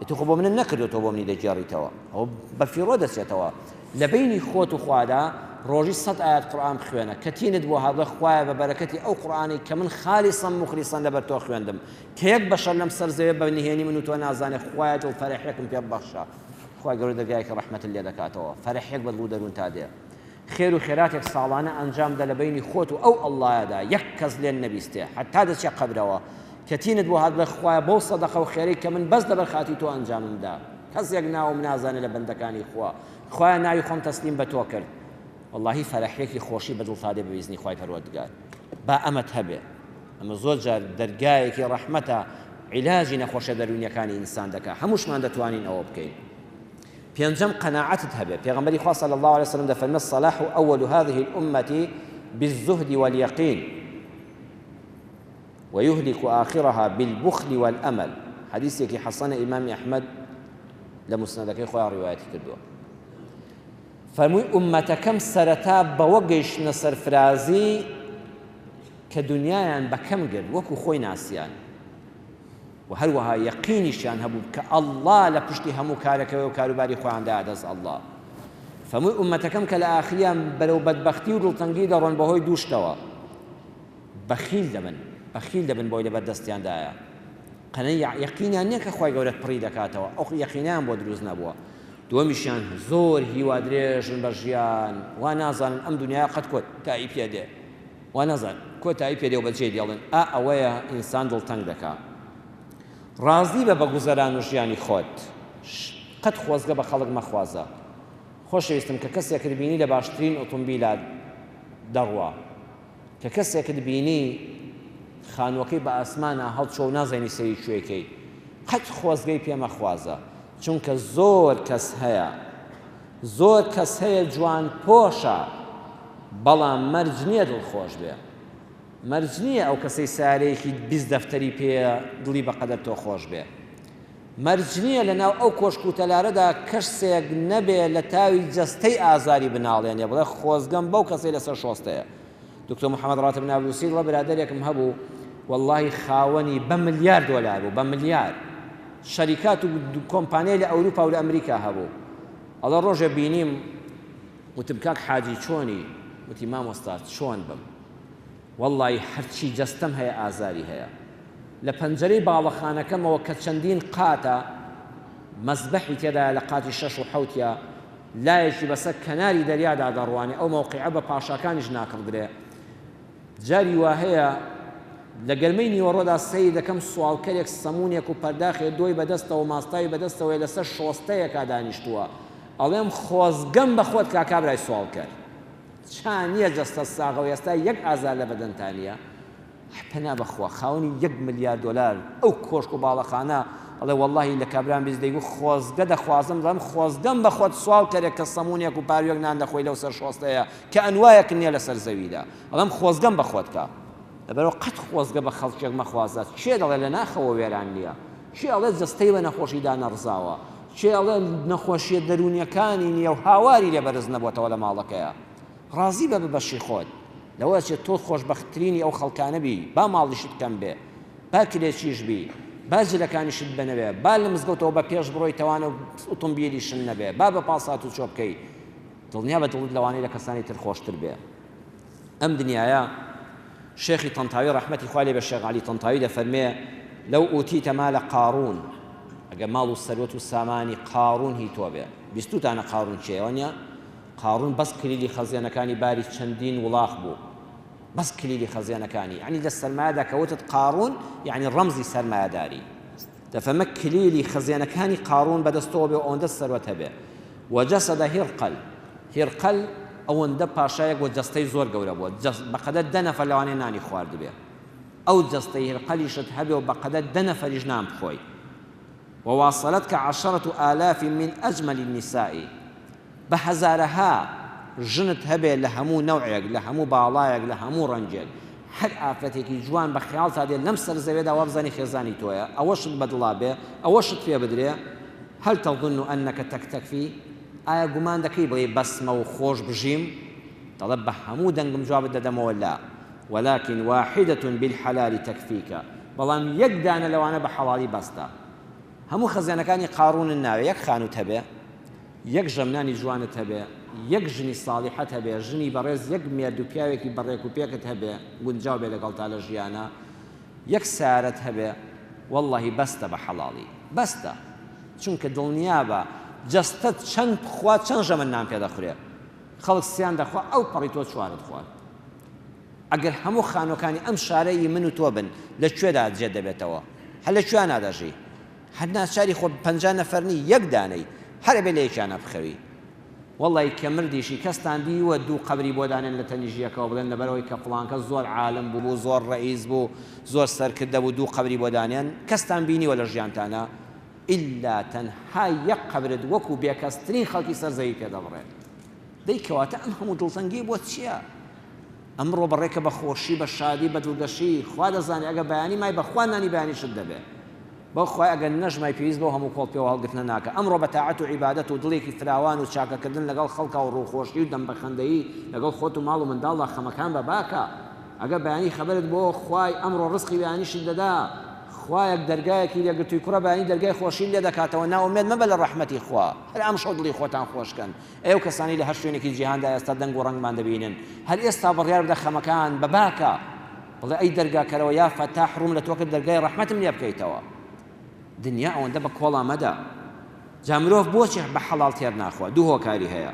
تۆ خۆ بۆ منت نەکردو تۆ بۆ منی دەگێڕیتەوە ئەوە بە فیڕۆ دەچێتەوە لە بەینی خۆت و خوادا ڕۆژی سەد ئایەت قورئان بخوێنە کە تینت بۆ هات بڵێ خوایە بە بەرەکەتی ئەو قورئانەی کە من خالیصا موخلیصا لەبەر تۆ خوێندم کە یەک بەشەر لەم سەر زەوێ بە نهێنی من و تۆ نازانێ خوایە دڵ فەرەحێکم پێ ببەخشە خوای گەورە دەرگایەکی ڕەحمەتت لێ دەکاتەوە فەرەحێک بە دڵ و دەروونتا دێ. خێر و خێراتێک ساڵانە ئەنجام دە لە بەینی خۆت و ئەو ئەڵڵایەدا یەک کەس لێت نەبیستێ حەتا دەچیە قەبرەوە کە تینت بۆ هات بڵێ خوایە بەو سەدەقە و خێرەی کە من بەس لەبەر خاتری تۆ ئەنجامم دا کەسێک ناوم نازانێ لە بەندەکانی خوا خوایە ناوی خۆم تەسلیم بە تۆ کرد وەڵاهی فەرەحیەکی خۆشی بە دڵتا دێ بە ئیزنی خوای پەروەردگار با ئەمەت هەبێ ئەمە زۆر جار دەرگایەکی ڕەحمەتە عیلاجی نەخۆشە دەروونیەکانی ئینسان دەکا هەمووشمان دەتوانین ئەوە بکەین پێنجەم قەناعەتت هەبێ پێغەمبەری خوا صلی الله علیه وسلم دەفەرمێ صلاح اول هذه الامة بالزهد واليقين ويهلك آخرها بالبخل والأمل حدیثێکی حەسەنە ئیمامی ئەحمەد لە مسندەکەی خۆیان ڕیوایەتی کردووە فەرمووی ئوممەتەکەم سەرەتا بەوە گەیشتنە سەرفرازی کە دنیایان بە کەم گرت وەکو خۆی ناسیان و هەروەها یەقینیشیان هەبوو کە ئەڵڵا لە پشتی هەموو کارەکەوە و کاروباری خۆیان دایە دەست ئەڵڵا فەرمووی ئوممەتەکەم کە لە ئاخریان بەرەو بەدبەختی و دڵتەنگی دەڕۆن بەهۆی دوو شتەوە بەخیل دەبن بەخیل دەبن بۆی لەبەر دەستیاندایە قەنە یەقینیان نییە کە خوای گەورە پڕی دەکاتەوە ئەو یەقینیان بۆ دروست نەبووە دووەمیشیان زۆر هیوا درێژن بە ژیان وا نازانن ئەم دنیا قەت کۆتایی پێ دێ وا نازان کۆتایی پێ دێ و بەجێ دێڵن ئا ئەوەیە ئینسان دڵتەنگ دەکا ڕازی بە بە گوزەران و ژیانی خۆت قەت خۆزگە بە خەڵک مەخوازە خۆشەویستم کە کەسێکت بینی لە باشترین ئۆتۆمبیلا دەڕوا کە کەسێکت بینی خانووەکەی بە ئاسمانا هەڵچووە و نازانی سەری کوێ کەی قەت خۆزگەی پێ مەخوازە چونکە زۆر کەس هەیە زۆر کەس هەیە جوان پۆشە بەڵام مەرج نییە دڵخۆش بێ مەرج نییە ئەو کەسەی سارەیەکی 20 دەفتەری پێیە دڵی بەقەدەر تۆ خۆش بێ مەرج نییە لەناو ئەو کۆشک و تەلارەدا کەسێک نەبێ لە تاوی جەستەی ئازاری بناڵێنێ بڵێ خۆزگەم بەو کەسەی لەسەر شۆستەیە دکتۆر محەمەد ڕاتب نابلوسی دڵە برادەرێکم هەبوو وەڵڵاهی خاوەنی بە ملیار دۆلار بوو بە ملیار شەریکات و کۆمپانیای لە ئەوروپا و لە ئەمریکا هەبوو ئەڵێ ڕۆژێ بینیم وتم کاک حاجی چۆنی وتی مامۆستا چۆن بم وەڵڵاهی هەرچی جەستەم هەیە ئازاری هەیە لە پەنجەرەی باڵەخانەکەمەوە کە چەندین قاتە مەزبەحی تێدایە لە قاتی شەش و حەوتیا لایەکی بەسەر کەناری دەریادا دەڕوانێ ئەو مەوقیعە بە پاشاکانیش ناکڕدرێ جاری وا هەیە لە گەرمەی نیوەڕۆدا سەیر دەکەم سواڵکەرێک سەمونێک و پەرداخێ دۆی بەدەستەوە ماستاوی بەدەستەوەیە لەسەر شۆستەیەکا دانیشتووە ئەڵێم خۆزگەم بە خۆت کا کابرای سواڵکەر چا نییە جەستەت ساغە و ئێستا یەک ئازار لە بەدەنتا نییە پەنا بەخوا خاوەنی یەک ملیار دۆلار ئەو کۆشک و باڵەخانە ئەڵێ وەڵاهی لە کابرام بیست دەیگوت خۆزگە دەخوازم دەڵێم خۆزگەم بە خۆت سواڵ کەرێک کە سەمونێک و پاروێک نان دەخۆی لەو سەر شۆستەیە کە ئەنوایەک نییە لەسەر زەویدا ئەڵێم خۆزگەم بە خۆت کە لەبەرەوە قەت خۆزگە بە خەڵکێک مەخوازە کێ دەڵێ لە ناخەوە وێران نییە کێ ئەڵێ جەستەی بە نەخۆشیدا نەڕزاوە کێ ئەڵێ نەخۆشیە دەروونیەکانی نییە و هاواری لێ بەرز نەبۆتەوە لە ماڵەکەیە ڕازی بە بە بەشی خۆت. لەوە ئەچێ تۆ خۆشبەختترینی ئەو خەڵکانە بی، با ماڵیشت کەم بێ، با کرێچیش بی، با جلەکانیشت بنەوێ، با لە مزگەوتەوە بە پێش بڕۆیتەوانە و ئوتومبیلیشت نەبێ، با بە پاس هاتوچۆ بکەی. دڵنیا بە دڵت لەوانەیە لە کەسانی تر خۆشتر بێ. ئەم دنیایە شێخی تەنتاوی ڕەحمەتی خوای لێ بێ شێخ عەلی تەنتاوی دەفەرمێ، لو اوتیت مال قارون، ئەگەر ماڵ و سەروەت و سامانی قارون هی تۆ بێ. بیستووتانە قارون کێیە وانیە؟ قاڕون بەس کلیلی خەزێنەکانی باری چەندین وڵاخ بوو بەس کلیلی خەزێنەکانی یعنی لە سەرمایەدا کە وتت قاڕون یعنی ڕەمزی سەرمایەداری دەفەمە کلیلی خەزێنەکانی قاڕون بەدەستەوە بێ ئەوەندە سەروەت هەبێ وجەسەدە هیرقەل هیرقەل ئەوەندە پاشایەک بۆ جەستەی زۆر گەورە بووە بەقەدەر دە نەفەر لەوانەیە نانی خواردبێ ئەو جەستەی هیرقەلیشت هەبێ و بەقەدەر دە نەفەریش نان بخۆی وواصلتک عشرة آلاف من اجمل النساء بە هەزارەها ژنت هەبێ لە هەموو نەوعێک لە هەموو باڵایەک لە هەموو ڕەنگێک هەر ئافرەتێکی جوان بە خەیاڵتا دێ لەم سەر زەوێدا وابزانی خێزانی تۆیە ئەوەشت بەدڵا بێ ئەوەشت پێ بدرێ هل تظن انک تکتفی ئایا گومان دەکەی بڵێی بەسمە و خۆش بژیم دەڵێ بە هەموو دەنگم جوابت دەدەمەوە لا ولکن واحدە بالحلال تکفیک بەڵام یەک دانە لەوانە بە حەڵاڵی بەستە هەموو خەزێنەکانی قاڕوونت ناوێ یەک خانووت هەبێ یەک ژەم نانی جوانت هەبێ یەک ژنی ساڵیحەت هەبێ ژنی بەڕێز یەک مێرد و پیاوێکی بەڕێک و پێکت هەبێ گونجاو بێ لەگەڵتا لە ژیانا یەک سەیارەت هەبێ وەڵڵەهی بەستە بە حەڵاڵی بەستە چونکە دڵنیابە جەستەت چەند بخوا چەند ژەمە نان پێ دەخورێ. خەڵک سیان دەخوا ئەو پەڕی تۆ چوارت خوارد. ئەگەر هەموو خانووەکانی ئەم شارە ی من و تۆ بن لە کوێدا جێ دەبێتەوە؟ هەر لە کوێیانا دەژی؟ هەر ناچاری خۆ 50 نەفەر نی یەک دانەی هەر ئەبێ لە یەکیانا بخەوی. وەڵای کە مردیشی کەستان دیوە دوو قەبری بۆ دانێن لە تەنیشت یەکەوە بڵێن لەبەرئەوەی کە فڵانکەس زۆر عالم بوو زۆر ڕەئیس بوو زۆر سەرکردە بوو دوو قەبری بۆ دانێن کەستان بینیوە لە ژیانتانا ئیلا تەنها یەک قەبرت وەکو بێکەسترین خەڵکی سەر زەوی پێ دەبڕێ دەی کەواتە ئەم هەموو دڵتەنگیە بۆ چیە؟ ئەمڕۆ بەڕێکە بە خۆشی بە شادی بە دڵگەشی خوا دەزانێ ئەگەر بەیانی مای بەخوا نانی بەیانیشت دەبێ بەو خوای ئەگەر نەشمای پێویست بەو هەموو کۆڵ پێوە هەڵگرتنە ناکا ئەمڕۆ بە تاعەت و عیبادەت و دڵێکی فراوان و چاکەکردن لەگەڵ خەڵکا و ڕووخۆشی و دەم بەخەندەیی لەگەڵ خۆت و ماڵ و منداڵدا خەمەکان بە باکە ئەگەر بەیانی خەبەرت بۆ خوای ئەمڕۆ ڕزقی بەیانیشت دەدا خوایەک دەرگایەکی لێ گرتووی کوڕە بەیانی دەرگای خۆشی لێ دەکاتەوە نائومێد مەبە لە ڕەحمەتی خوا هەر ئەمشەو دڵی خۆتان خۆش کەن ئەی ئەو کەسانەی لە هەر شوێنێکی جیهاندا ئێستا دەنگ و ڕەنگمان دەبینن هەر ئێستا بڕیار بدە خەمەکان بە باکە بڵێ ئەی دەرگا کەرەوە یا فەتاح ڕووم لە تۆ کرد دەرگای ڕەحمەتم لێ بکەیتەوە دنیا ئەوەندە بە کۆڵا مەدە جا مرۆڤ بۆچی بە حەڵاڵ تێر ناخوا دوو هۆکاری هەیە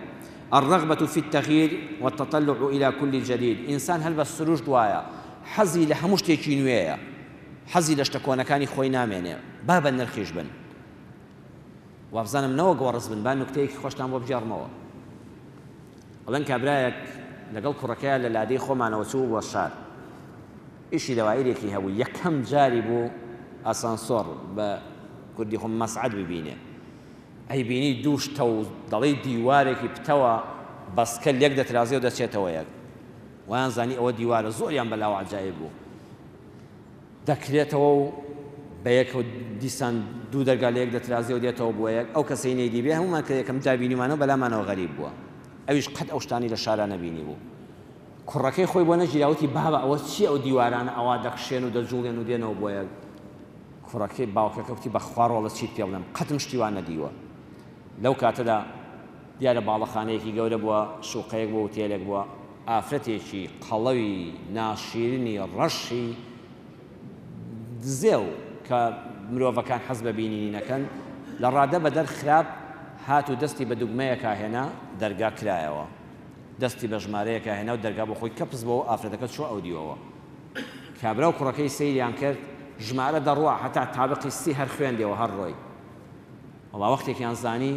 الرغبة في التغيير والتطلع إلى كل جديد ئینسان هەر بە سروشت وایە حەزی لە هەموو شتێکی نوێیە حەزی لە شتە کۆنەکانی خۆی نامێنێ با بە نرخیش بن وابزانم نەوەک وەڕس بن با نوکتەیەکی خۆشتان بۆ بگێڕمەوە ئەڵێن کابرایەک لەگەڵ کوڕەکەیا لە لادێی خۆمانەوە چوو بۆ شار ئیشی دەوایرێکی هەبوو یەکەم جاری بوو ئاسانسۆڕ بە کوردی خۆم مەسعەد ببینێ ئەیبینی دوو شتە و دەڵێی دیوارێکی پتەوە بەسکە لێک دەترازێ و دەچێتەوە یەک وایان زانی ئەوە دیوارە زۆریان بەلاوە عەجایب بوو دەکرێتەوە و بەیەکەوە دیسان دوو دەرگا لەیەک دەترازێ و دێتەوە بۆ یەک، ئەو کەسەی نەیدیبێ هەموومان کە یەکەم جار بینیومانەوە بەلامانەوە غەریب بووە، ئەویش قەت ئەو شتانەی لە شارا نەبینیبوو. کوڕەکەی خۆی بۆ نەگیرا وتی بابە ئەوە چییە ئەو دیوارانە ئەوا دەکشێن و دەجوڵێن و دێنەوە بۆ یەک؟ کوڕەکەی باوکەکە وتی بەخوا ڕۆڵە چیت پێ بڵێم قەتم شتی وا نەدیوە. لەو کاتەدا دیارە باڵەخانەیەکی گەورە بووە، شوقەیەک بووە، وتێلێک بووە، ئافرەتێکی قەڵەوی ناشیرنی ڕەشی دزێو کە مرۆڤەکان حەز بە بینینی نەکەن، لە ڕادە بەدەر خراپ هات و دەستی بە دوگمەیەکا هێنا، دەرگا کرایەوە. دەستی بە ژمارەیەکا هێنا و دەرگا بۆ خۆی کەپس بۆوە، ئافرەتەکە چووە ئەودیوەوە. کابرا و کوڕەکەی سەیریان کرد، ژمارە دەڕوا، هەتا تابقی سی هەر خوێندیەوە، هەر ڕۆی. وەڵا وەختێکیان زانی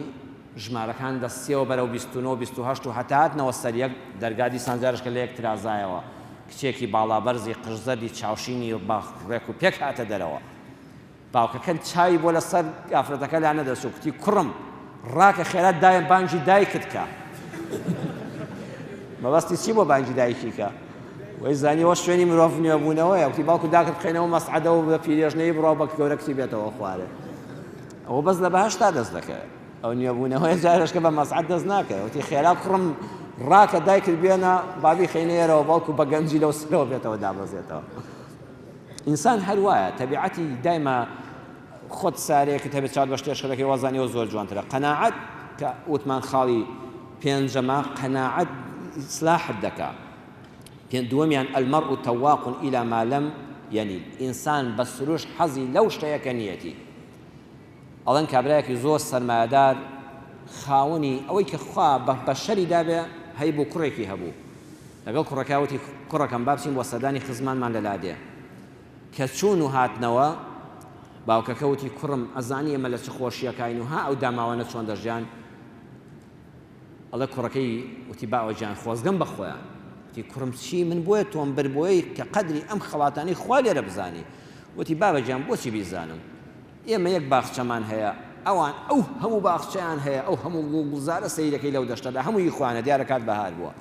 ژمارەکان لە سێوە بەرەو 29 28 و هەتا هاتنەوە سەر یەک، دەرگا دیسان جارشکە لە یەک ترازایەوە، کچێکی باڵابەرزی قژزەردی چاوشینی بە ڕێک و پێک هاتە دەرەوە. باوکەکە چاوی بۆ لە سەر ئافرەتەکە لا نەدەچوو، کوتی کوڕم ڕاکە خێرا دایم بانگی دایکت کە. مەبەستی چی بۆ بانگی دایکی کە؟ وەی زانی ئەوە شوێنی مرۆڤ نوێبوونەوەیە، وتی باوکو داکت بخەینەوە مەسعەدەوە بە پیرێژنەی بڕوا بە گەورە کچی بێتەوە خوارێ. ئەوە بەس لە بەهەشتا دەست دەکەوێت. ئەو نوێبوونەوەیە جارێشکە بە مەسعەد دەست ناکەوێت. وتی خێرا کوڕم ڕاکە دایکت بێنە با بیخەینە ئێرەوە بەڵکو بە گەنجی لەو سەرەوە بێتەوە دابەزێتەوە. ئینسان هەر وایە تەبیعەتی دایمە خۆت سارەیەکت هەبێت چاوت بە شتێک دەکەی وازانی ئەوە زۆر جوانترە. قەناعەت کە وتمان خاڵی پێنجەمە قەناعەت ئیسلاحت دەکا. دووەمیان المرء تواق الی ما لم ینیل ئینسان بە سروشت حەزی لەو شتەیە کە نییەتی. ئەڵێن کابرایەکی زۆر سەرمایەدار خاوەنی ئەوەی کە خوا بە بەشەری دابێ هەیبوو کوڕێکی هەبوو لەگەڵ کوڕەکە وتی کوڕەکەم با بچین بۆ سەردانی خزمانمان لە لادێ کە چوون و هاتنەوە باوکەکە وتی کوڕم ئەزانی ئێمە لە چ خۆشیەکاین و ها ئەو داماوانە چۆن دەژیان ئەڵێ کوڕەکەی وتی باوە گیان خۆزگەم بە خۆیان. وتی کوڕم چی من بۆیە تۆم برد بۆیە کە قەدری ئەم خەڵاتانەی خوا لێرە بزانی. وتی بابە گیان بۆچی بیزانم؟ ئێمە یەک باخچەمان هەیە ئەوان ئەو هەموو باخچەیان هەیە ئەو هەموو گوڵ گوڵزارە سەیرەکەی لەو دەشتەدا هەموو هی خۆیانە دیارە کات بەهار بووە.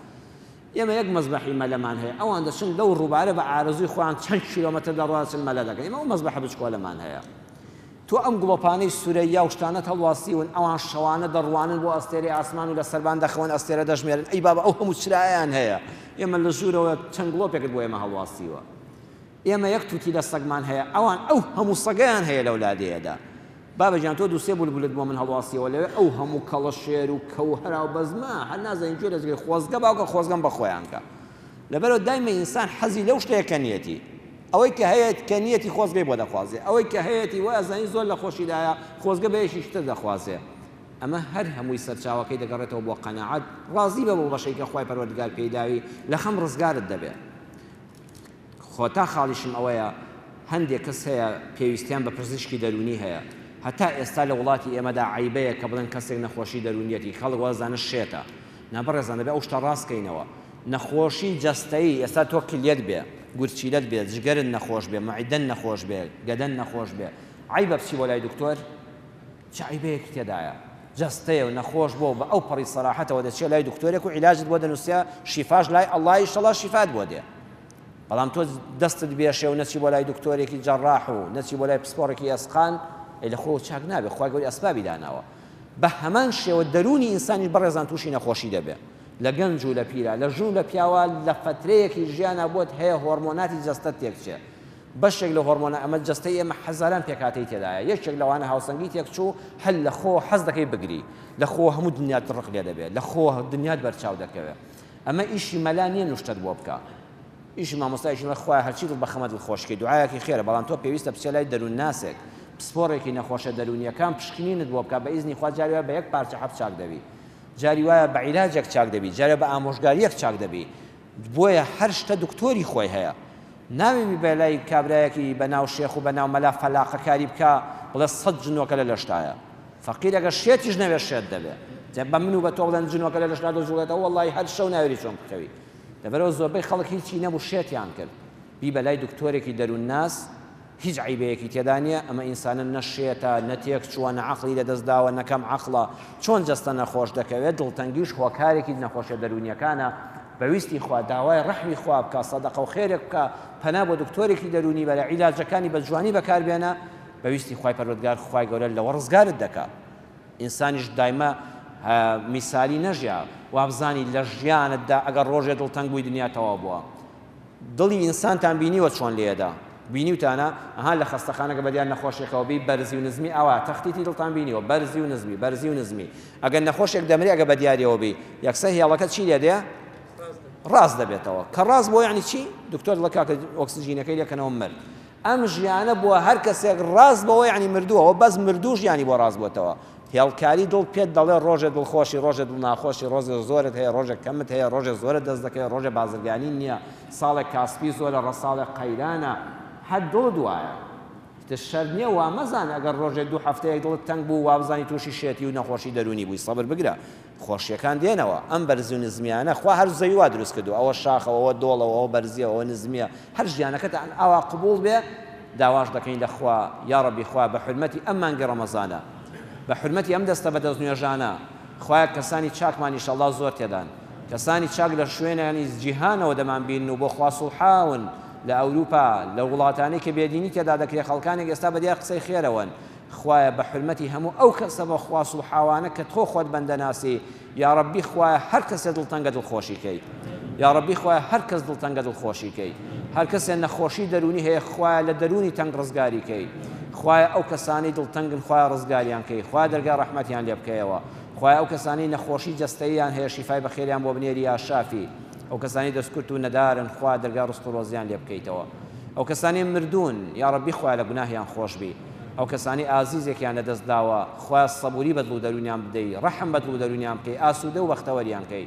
ئێمە یەک مەزبەحی مەلەمان هەیە ئەوان دەچن لەو ڕووبارە بە ئارەزووی خۆیان چەند کیلۆمەتر دەڕوا دەچن مەلە دەکەن ئێمە ئەو مەزبەحە بچکۆلەمان هەیە. تۆ ئەم گڵۆپانەی سورەیا و شتانەت هەڵواسیون، ئەوان شەوانە دەڕوانن بۆ ئەستێرەی ئاسمان و لە سەربان دەخەون ئەستێرە دەژمێرن، ئەی بابە ئەو هەموو چرایەیان هەیە، ئێمە لە ژوورەوە چەند گڵۆپێکت بۆ ئێمە هەڵواسیوە. ئێمە یەک توتیلە سەگمان هەیە، ئەوان ئەو هەموو سەگەیان هەیە لەو لادێیەدا. بابە گیان تۆ دوو سێ بولبولت بۆ من هەڵواسیەوە لەوێ ئەو هەموو کەڵەشێر و کەو و هەرا و بەزمە، هەر نازانین گوێ لە جگەری خۆزگە باوکە خۆزگەم بە خۆیان کە. لەبەرئەوە دایمە ئینسان حەزی لەو شتەیە کە نیەتی. ئەوەی کە هەیە کە نیەتی خۆزگەی بۆ دەخوازێ. ئەوەی کە هەیەتی وای ئەزانی زۆر لە خۆشیدایە خۆزگە بە یەکێکی تر دەخوازێ. ئەمە هەر هەمووی سەرچاوەکەی دەگەڕێتەوە بۆ قەناعەت، ڕازی بە بەو بەشەی کە خوای پەروەردگار پێی داوی لە خەم ڕزگارت دەبێ. کۆتا خاڵیشم ئەوەیە هەندێک کەس هەیە پێویستیان بە پزیشکی دەروونی هەیە، هەتا ئێستا لە وڵاتی ئێمەدا عەیبەیە کە بڵێن کەسێک نەخۆشی دەروونیەتی، خەڵک وازانە شێتە. نا بەڕێزان دەبێ ئەو شتە ڕاست کەینەوە. نەخۆشی جەستەیی ئێستا تۆ کلیەت بێ، گورچیلەت بێ، جگەرت نەخۆش بێ، مەعیدەت نەخۆش بێ، گەدەت نەخۆش بێ، عەیبە بچی بۆ لای دکتۆر؟ چ عەیبەیەکی تێدایە؟ جەستەیە و نەخۆش بووە و بە ئەو پەڕی سەراحەتەوە دەچیە لای دکتۆرێک و عیلاجت بۆ دەنووسێ، شیفاش لای ئەڵڵا ئیشەڵا شیفات بۆ دێ. بەڵام تۆ دەستت بێشێ و نەچی بۆ لای دکتۆرێکی جەڕاح و نەچی بۆ لای پسپۆڕێکی ئێسقان، ئەی لە خۆوە چاک نابێ، خوای گەورە ئەسبابی داناوە. بە هەمان شێوە دەروونی ئینسانیش بەڕێزان تووشی نەخۆشی دەبێ. لە گەنج و لە پیرا، لە ژن و لە پیاوا لە فەترەیەکی ژیانا بۆت هەیە هۆرمۆناتی جەستەت تێکچێ. بەشێک لە هۆرمۆنە ئەمە جەستەی ئێمە هەزاران پێکهاتەی تێدایە یەکێک لەوانە هاوسەنگی تێکچوو هەر لە خۆوە حەز دەکەی بگری لە خۆوە هەموو دنیات ڕق لێ دەبێ لە خۆوە دنیات بەرچاو دەکەوێ ئەمە ئیشی مەلا نییە نوشتەت بۆ بکا ئیشی مامۆستایەکی ڵێ خوایە هەرچی دڵ بەخەمە دڵخۆشکەی دوعایەکی خێرە بەڵام تۆ پێویستە بچێ لای دەروونناسێک پسپۆڕێکی نەخۆشە دەروونیەکان پشکنینت بۆ بکا بە ئیزنی خوا جاری وایە بە یەک پارچە حەب چاک دەبی جاری وایە بە عیلاجێک چاک دەبی جارێ بە ئامۆژگاریەک چاک دەبی بۆیە هەر شتە دکتۆری خۆی هەیە ناوێ بیبە لای کابرایەکی بە ناو شێخ و بە ناو مەلا فەلاقە کاری بکا بڵێ سەت جنۆکە لە لەشتایە فەقیر ئەگەر شێتیش نەبێ شێت دەبێ جا بە من و بە تۆ بڵێن جنۆکە لە لەشتا دەجوڵێتەوە وەڵڵاهی هەر شەو ناوێری چۆن بخەوی لەبەرئەوە زۆربەی خەڵک هیچی نەبوو شێتیان کرد بیبە لای دکتۆرێکی دەروونناس هیچ عەیبەیەکی تێدا نیە، ئەمە ئینسانە نە شێتە، نە تێکچووە، نە عەقڵی لەدەست داوە، نە کەم عەقڵە، چۆن جەستە نەخۆش دەکەوێت، دڵتەنگیش هۆکارێکی نەخۆشیە دەروونیەکانە، بە ویستی خوا داوای ڕەحمی خوا بکە، سەدەقە و خێرێک بکە، پەنا بۆ دکتۆرێکی دەروونی بەرە، عیلاجەکانی بە جوانی بەکار بێنە، بە ویستی خوای پەروەردگار خوای گەورە لەوە ڕزگارت دەکا. ئینسانیش دایمە میسالی نەژیا، وابزانی لە ژیانتدا ئەگەر ڕۆژێ دڵتەنگ بووی دنیا تەواو بووە. دڵی ئینسانتان بینیوە چۆن لێدە؟ بینیوتانە؟ ئەها لە خەستەخانەکە بەدیار نەخۆشێکەوە بی بەرزی و نزمی ئاوا تەختیتی دڵتان بینیوە بەرزی و نزمی بەرزی و نزمی ئەگەر نەخۆشێک دەمرێ ئەگە بەدیاریەوە بی یەکسەر هێڵەکە چی لێ دێ؟ ڕاست دەبێتەوە کە ڕاست بۆ یعنی چی؟ دکتۆر دڵە کاکە ئۆکسجینەکەی لێکەنەوە مرد ئەم ژیانە بۆ هەر کەسێک ڕاست بەوە یعنی مردووە بەس مردوو ژیانی بۆ ڕاست بۆتەوە هێڵکاری دڵ پێت دەڵێ ڕۆژێ دڵخۆشی ڕۆژێ دڵناخۆشی ڕۆژێ زۆرت هەیە ڕۆژێک کەمت هەیە ڕۆژێ زۆرت دەست دەکەوێ ڕۆژێ بازرگانی نییە ساڵێک کاسپی زۆرە ڕەساڵێک قەیرانە هەر دڵت وایە ئیتر شەرت نییە وا مەزانە ئەگەر ڕۆژێ دوو هەفتەیەک دڵت تەنگ بوو وابزانی تووشی شێتی و نەخۆشی دەروونی بووی سەبر بگرە خۆشیەکان دێنەوە ئەم بەرزی و نزمیانە خوا هەر زەوی وا دروست کردووە ئەوە شاخە ئەوە دۆڵە ئەوە بەرزیە ئەوە نزمیە هەر ژیانەکەتان ئاوا قبوڵ بێ داواش دەکەین لە خوا یاڕەبی خوا بە حورمەتی ئەم مانگی ڕەمەزانە بە حورمەتی ئەم دەستە بەدەست نوێژانە خوایە کەسانی چاکمان ئیشەڵا زۆر تێدان کەسانی چاک لە شوێنانی جیهانەوە دەمان بینن و بۆ خوا سوڵحاون لە ئەوروپا لە وڵاتانەی کە بێدینی تێدا دەکرێ خەڵکانێک ئێستا بەدیار قسەی خێرەوەن خوایە بە حورمەتی هەموو ئەو کەسە بە خوا سوڵحاوانە کە تۆ خۆت بەندە ناسی یاڕەبی خوایە هەر کەسێ دڵتەنگە دڵخۆشی کەی یاڕەبی خوایە هەر کەس دڵتەنگە دڵخۆشی کەی هەر کەسێ نەخۆشی دەروونی هەیە خوایە لە دەروونی تەنگ ڕزگاری کەی خوایە ئەو کەسانەی دڵتەنگن خوایە ڕزگاریان کەی خوایە دەرگای ڕەحمەتیان لێ بکەیەوە خوایە ئەو کەسانەی نەخۆشی جەستەییان هەیە شیفای بەخێریان بۆ بنێری یا شافی ئەو کەسانەی دەستکورت و نەدارن خوا دەرگای ڕزق و ڕۆزیان لێ بکەیتەوە ئەو کەسانەی مردوون یاڕەبی خوایە لە گوناهیان خۆش بی ئەو کەسانەی ئازیزێکیان لەدەست داوە خوایە سەبوری بە دڵ و دەروونیان بدەی ڕەحم بە دڵ و دەروونیان بکەی ئاسوودە و بەختەوەریان کەی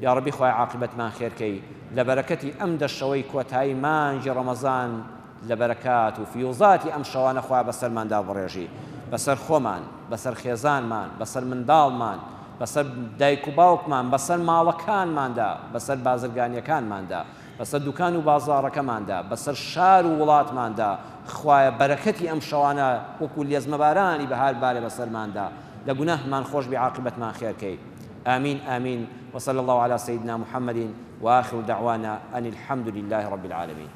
یاڕەبی خوایە عاقیبەتمان خێر کەی لە بەرەکەتی ئەم دە شەوەی کۆتایی مانگی ڕەمەزان لە بەرەکات و فیوزاتی ئەم شەوانە خوایە بەسەرماندا بڕێژی بەسەر خۆمان بەسەر خێزانمان بەسەر منداڵمان بەسەر دایک و باوکمان بەسەر ماڵەکانماندا بەسەر بازرگانیەکانماندا بەسەر دوکان و بازاڕەکەماندا، بەسەر شار و وڵاتماندا، خوایە بەرەکەتی ئەم شەوانە وەکو لێزمە بارانی بەهار بارێ بەسەرماندا، لە گوناهمان خۆشبی عاقیبەتمان خێر کەی. آمین آمین وصلی اللە علی سیدنا محمد وآخر دعوانا ان الحمد للە رب العالمین.